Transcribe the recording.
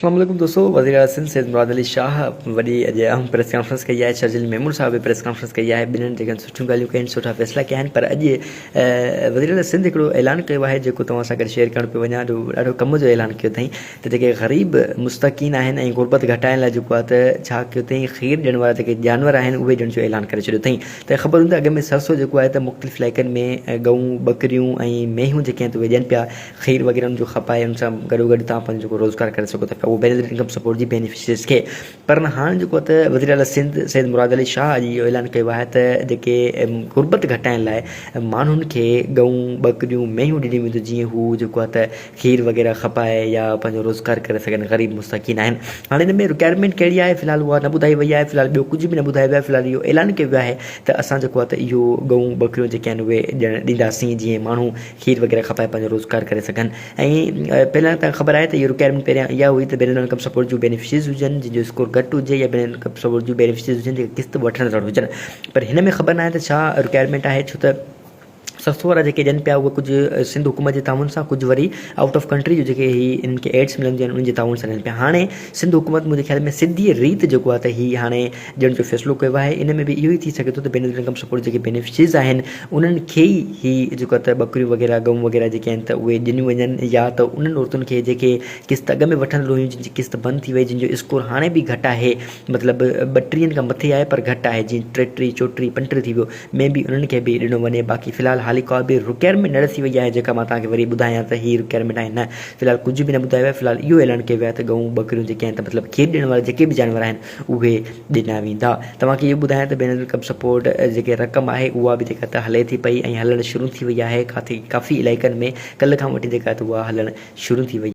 السلام عليڪم دوستو وزير اعليٰ سنڌ سيد مراد علي شاهه وڏي اڄ اهم پريس ڪانفرنس ڪئي آهي شرجيل ميمڻ صاحب به پريس ڪانفرنس ڪئي آهي ٻنهن جيڪن سٺيون ڳالهيون ڪيون آهن سٺا فيصلا ڪيا آهن پر اڄ وزير اعليٰ سنڌ هڪڙو اعلان ڪيو آهي جيڪو توهان سان گڏ شيئر ڪرڻ پيو وڃان جو ڏاڍو ڪم جو اعلان ڪيو اٿائين ته جيڪي غريب مستحقين آهن ۽ غربت گهٽائڻ لاء جيڪو آهي ته ڇا ڪيو اٿائين خير ڏيڻ وارا جيڪي جانور آهن اهي ڏيڻ جو اعلان ڪري ڇڏيو اٿائين ته خبر هوندي اڳ ۾ سرسو جيڪو آهي ته مختلف علائقن ۾ ڳئون ٻڪريون ۽ مينهون جيڪي آهن ته اهي ڏين پيا خير وغيره ان جو کپائي ان سان گڏو گڏ توهان پنهنجو جيڪو روزگار ڪري سگهو ٿا پيا اهو بينظير انڪم سپورٽ جي بينيفشريز کي پر هاڻ جيڪو ته وزير اعليٰ سنڌ سيد مراد علي شاهه اڄ اهو اعلان ڪيو آهي ته جيڪي غربت گهٽائڻ لاء ماڻهن کي ڳئون ٻڪريون مينهون ڏنيون وينديون جيئن هو جيڪو آهي ته کير وغيره کپائي يا پنهنجو روزگار ڪري سگهن غريب مستحقين آهن هاڻي ان ۾ رڪوائرمينٽ ڪهڙي آهي في الحال اها نه ٻڌائي وئي آهي في الحال ٻيو ڪجهه به نه ٻڌايو ويو آهي في الحال اهو اعلان ڪيو ويو آهي ته اسان جيڪو آهي ته اهو ڳئون ٻڪريون جيڪي آهن اهي ڏيڻ ڏينداسين جيئن ماڻهو کير وغيره کپائي پنهنجو روزگار ڪري سگهن ۽ پهريان ته خبر آهي ته اهو رڪوائرمينٽ پهريان اها هئي ته بين انڪم سپورٽ جون بينيفشريز هجن جن جو اسڪور گهٽ هجي يا بين انڪم سپورٽ جون بينيفشريز هجن جيڪي قسط وٺندڙ هجن پر هن ۾ خبر ناهي ته ڇا رڪوائرمينٽ آهي ڇو ته سستو وارا جيڪي ڏين پيا اهي ڪجهه سنڌ حڪومت جي تعاون سان ڪجهه وري آئوٽ آف ڪنٽري جو جيڪي هي انهن کي ايڊس ملنديون آهن انهن جي تعاون سان ڏين پيا هاڻي سنڌ حڪومت منهنجي خيال ۾ سڌي ريت جيڪو آهي ته هي هاڻي ڏيڻ جو فيصلو ڪيو آهي ان ۾ به اهو ئي ٿي سگهي ٿو ته بينظير انڪم سپورٽ جيڪي بينيفشريز آهن انهن کي ئي هي جيڪو آهي ته ٻڪريون وغيره ڳئون وغيره جيڪي آهن ته اهي ڏنيون وڃن يا ته انهن عورتن کي جيڪي قسط اڳ ۾ وٺندڙ هيون جن جي قسط بند ٿي وئي جن جو اسڪور هاڻي به گهٽ آهي مطلب ٻٽيهن کان مٿي آهي پر گهٽ آهي جيئن ٽيٽيهه چوٽيهه پنٽيهه ٿي ويو ۾ به انهن کي به ڏنو وڃي باقي في الحال حالي ڪا به رڪوائرمينٽ نه ڏسي وئي آهي جيڪا مان توهان کي وري ٻڌايان ته هي رڪوائرمينٽ آهي نه في الحال ڪجهه به نه ٻڌايو ويو آهي في الحال اهو اعلان ڪيو ويو آهي ته ڳئون ٻڪريون جيڪي آهن ته مطلب کير ڏيڻ وارا جيڪي به جانور آهن اهي ڏنا ويندا. توهان کي اهو ٻڌايان ته بينظير انڪم سپورٽ جيڪي رقم آهي اها به جيڪا ته هلي ٿي پئي ۽ هلڻ شروع ٿي وئي آهي ڪاٿي ڪافي علائقن ۾ ڪلهه کان وٺي جيڪا ته اها هلڻ شروع ٿي وئي.